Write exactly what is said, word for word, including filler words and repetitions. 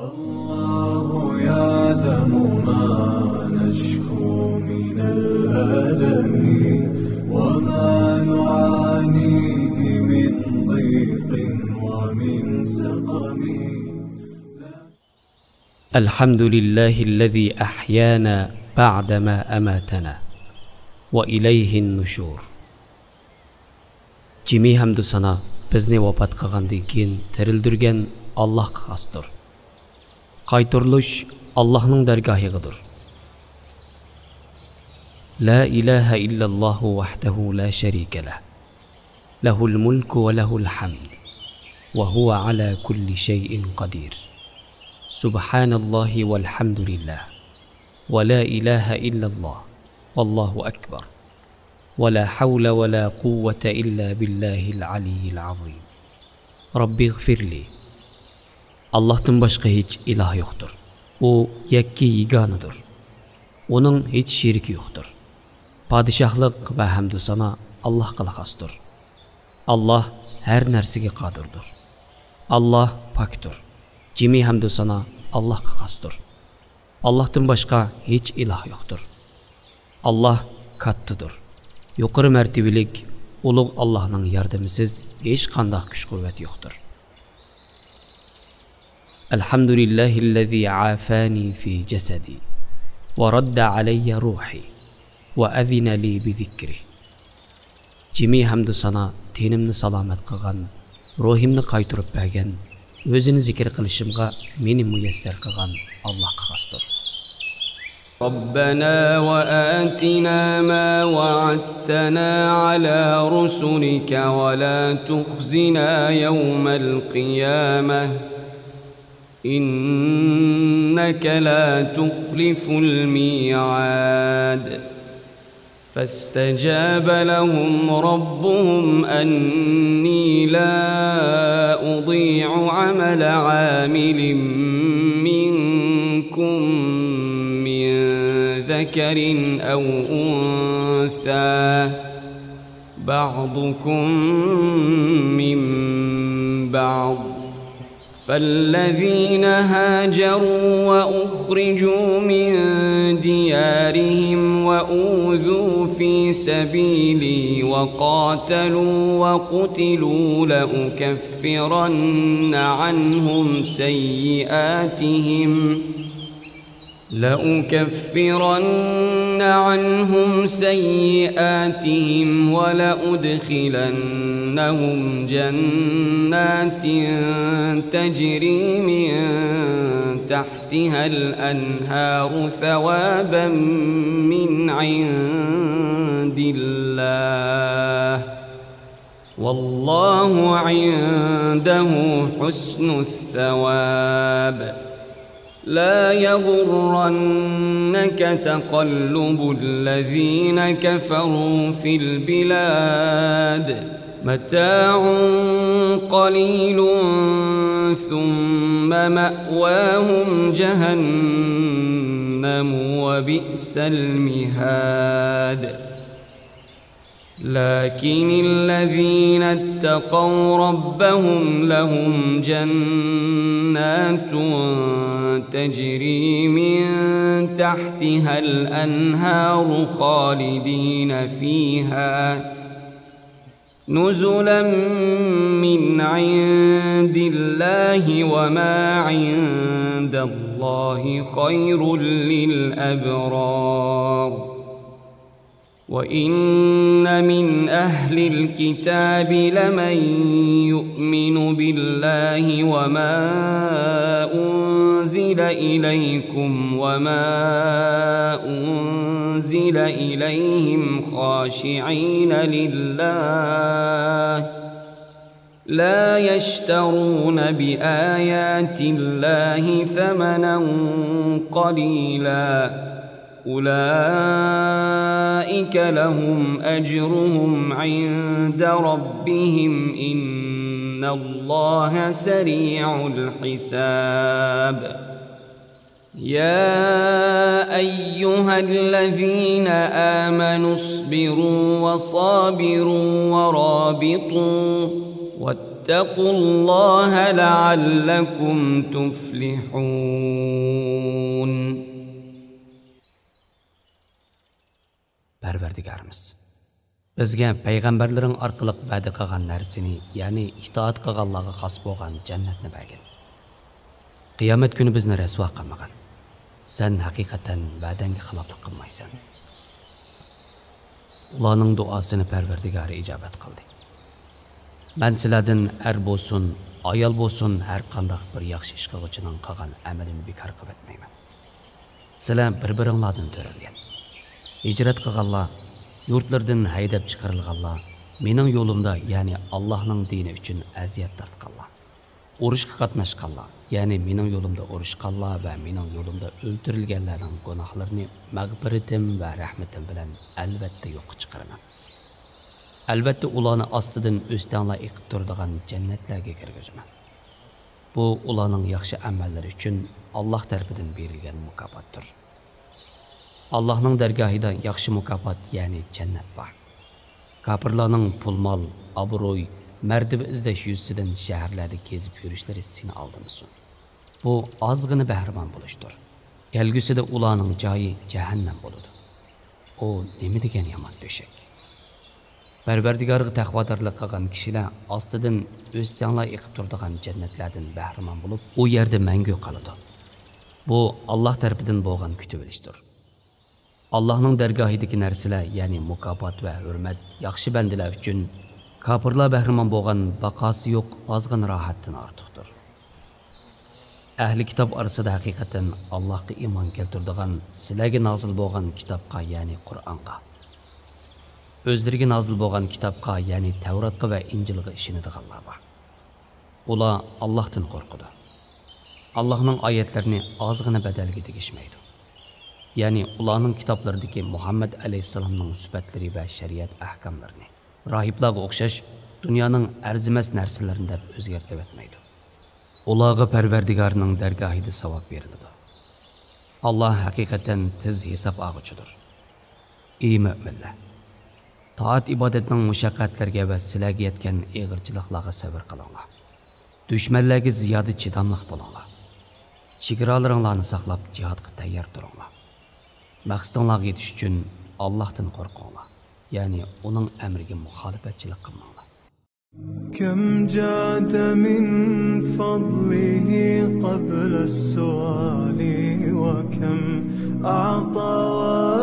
الله يعلم ما نشكو من الألم وما نعانيه من ضيق ومن سقم. الحمد لله الذي أحيانا بعدما أماتنا وإليه النشور. جىمى ھەمدۇ سانا بىزنى ۋاپات قىلغاندىن كېيىن تىرىلدۈرگەن ئاللاھقا خاستۇر. قايتۇرۇلۇش ئاللاھنىڭ دەرگاھىغىدۇر. لا إله إلا الله وحده لا شريك له. له الملك وله الحمد وهو على كل شيء قدير. سبحان الله والحمد لله ولا إله إلا الله والله أكبر. ولا حول ولا قوة إلا بالله العلي العظيم. رب اغفر لي. ئاللاھتىن باشقا ھېچ ئىلاھ يوقتۇر. ئۇ يەككە يېگانىدۇر. ئۇنىڭ ھېچ شېرىكى يوقتۇر. پادىشاھلىق ۋە ھەمدۇ سانا ئاللاھقىلا خاستۇر. ئاللاھ ھەر نەرسىگە قادىردۇر. ئاللاھ پاكتۇر. جىمى ھەمدۇ سانا ئاللاھقا خاستۇر. ئاللاھتىن باشقا ھېچ ئىلاھ يوقتۇر. ئاللاھ كاتتىدۇر. يۇقىرى مەرتىۋىلىك، ئۇلۇغ ئاللاھنىڭ ياردىمىسىز ھېچقانداق كۈچ-قۇۋۋەت يوقتۇر. الحمد لله الذي عافاني في جسدي ورد علي روحي وأذن لي بذكره. جىمى ھەمدۇ سانا تېنىمنى سالامەت قىلغان، روھىمنى قايتۇرۇپ بەرگەن، ئۆزىنى زىكىر قىلىشىمغا مېنى مۇيەسسەر قىلغان ئاللاھقا خاستۇر. ربنا وآتنا ما وعدتنا على رسلك ولا تخزنا يوم القيامة إنك لا تخلف الميعاد. فاستجاب لهم ربهم أني لا أضيع عمل عامل منكم من ذكر أو أنثى بعضكم من بعض فالذين هاجروا وأخرجوا من ديارهم وأوذوا في سبيلي وقاتلوا وقتلوا لأكفرن عنهم سيئاتهم لأكفرن عنهم سيئاتهم ولأدخلنهم جنات تجري من تحتها الأنهار ثوابا من عند الله والله عنده حسن الثواب. لا يغرنك تقلب الذين كفروا في البلاد. متاع قليل ثم مأواهم جهنم وبئس المهاد. لكن الذين اتقوا ربهم لهم جنات تجري من تحتها الأنهار خالدين فيها نزلا من عند الله وما عند الله خير للأبرار. وإن من أهل الكتاب لمن يؤمن بالله وما أنزل إليكم وما أنزل إليهم خاشعين لله لا يشترون بآيات الله ثمنا قليلا أولئك لهم أجرهم عند ربهم إن الله سريع الحساب. يا أيها الذين آمنوا اصبروا وصابروا ورابطوا واتقوا فاتقوا الله لعلكم تفلحون. پەرۋەردىگارىمىز، بىزگە پەيغەمبەرلىرىڭ ئارقىلىق ۋەدە قىلغان نەرسىنى، يەنى ئىتائەت قىلغانلارغا خاس بولغان جەننەتنى بەرگىن. قىيامەت كۈنى بىزنى رەسۋا قىلمىغىن. سەن ھەقىقەتەن ۋەدەڭگە خىلاپلىق قىلمايسەن. ئۇلارنىڭ دۇئاسىنى پەرۋەردىگارى ئىجابەت قىلدى. مەن سىلەردىن ئەر بولسۇن، ئايال بولسۇن، ھەر قانداق بىر ياخشى ئىش قىلغۇچىنىڭ قىلغان ئەمىلىنى بىكار قىلىۋەتمەيمەن. سىلەر بىر-بىرىڭلاردىن تۆرەلگەن. ھىجرەت قىلغانلار، يۇرتلىرىدىن ھەيدەپ چىقىرىلغانلار، مېنىڭ يولۇمدا، يەنى ئاللاھنىڭ دىنى ئۈچۈن ئەزىيەت تارتقانلار، ئۇرۇشقا قاتناشقانلار، يەنى مېنىڭ يولۇمدا ئۇرۇشقانلار ۋە مېنىڭ يولۇمدا ئۆلتۈرۈلگەنلەرنىڭ گۇناھلىرىنى مەغپىرىتىم ۋە رەھمىتىم بىلەن ئەلۋەتتە يوققا چىقىرىمەن. ئەلۋەتتە ئۇلارنى ئاستىدىن ئۆستەڭلار ئېقىپ تۇرىدىغان جەننەتلەرگە كىرگۈزىمەن. بۇ ئۇلارنىڭ ياخشى ئەمەللىرى ئۈچۈن ئاللاھ تەرىپىدىن بېرىلگەن مۇكاپاتتۇر. ئاللاھنىڭ دەرگاھىدا ياخشى مۇكاپات، يەنى جەننەت بار. كاپىرلارنىڭ پۇل-مال، ئابرۇي، مەرتىۋە ئىزدەش يۈزىسىدىن شەھەرلەردە كېزىپ يۈرۈشلىرى سېنى ئالدىمىسۇن. بۇ ئازغىنە بەھرىمەن بولۇشتۇر. كەلگۈسىدە ئۇلارنىڭ جايى جەھەننەم بولىدۇ. ئۇ نېمە دېگەن يامان تۆشەك! پەرۋەردىگارىغا تەقۋادارلىق قىلغان كىشىلەر ئاستىدىن ئۆستەڭلار ئېقىپ تۇرىدىغان جەننەتلەردىن بەھرىمەن بولۇپ، ئۇ يەردە مەڭگۈ قالىدۇ. بۇ، ئاللاھ تەرىپىدىن بولغان كۈتۈۋېلىشتۇر. ئاللاھنىڭ دەرگاھىدىكى نەرسىلەر، يەنى مۇكاپات ۋە ھۆرمەت، ياخشى بەندىلەر ئۈچۈن كاپىرلار بەھرىمەن بولغان باقاسى يوق ئازغىنە راھەتتىن ئارتۇقتۇر. ئەھلى كىتاب ئارىسىدا ھەقىقەتەن ئاللاھقا ئىمان كەلتۈرىدىغان، سىلەرگە نازىل بولغان كىتابقا، يەنى قۇرئانغا، ئۆزلىرىگە نازىل بولغان كىتابقا، يەنى تەۋراتقا ۋە ئىنجىلغا ئىشىنىدىغانلار بار. ئۇلار ئاللاھتىن قورقىدۇ. ئاللاھنىڭ ئايەتلىرىنى ئازغىنە بەدەلگە تېگىشمەيدۇ. يەنى ئۇلارنىڭ كىتابلىرىدىكى مۇھەممەد ئەلەيھىسسالامنىڭ سۈپەتلىرى ۋە شەرىئەت ئەھكاملىرىنى راھىبلارغا ئوخشاش دۇنيانىڭ ئەرزىمەس نەرسىلىرىنى دەپ ئۆزگەرتىۋەتمەيدۇ. ئۇلارغا پەرۋەردىگارىنىڭ دەرگاھىدا ساۋاب بېرىلىدۇ. ئاللاھ ھەقىقەتەن تېز ھېساب ئالغۇچىدۇر. ئى مۆمىنلەر! تائەت-ئىبادەتنىڭ مۇشەققەتلىرىگە ۋە سىلەرگە يەتكەن ئېغىرچىلىقلارغا سەۋر قىلىڭلار. دۈشمەنلەرگە زىيادە چىداملىق بولۇڭلار. چېگرالىرىڭلارنى ساقلاپ، جىھادقا تەييار تۇرۇڭلار. مەقسىتىڭلارغا يېتىش ئۈچۈن ئاللاھتىن قورقۇڭلار، يەنى ئۇنىڭ ئەمرىگە مۇخالىپەتچىلىك قىلماڭلار. كم جاد من فضله قبل السؤال وكم أعطى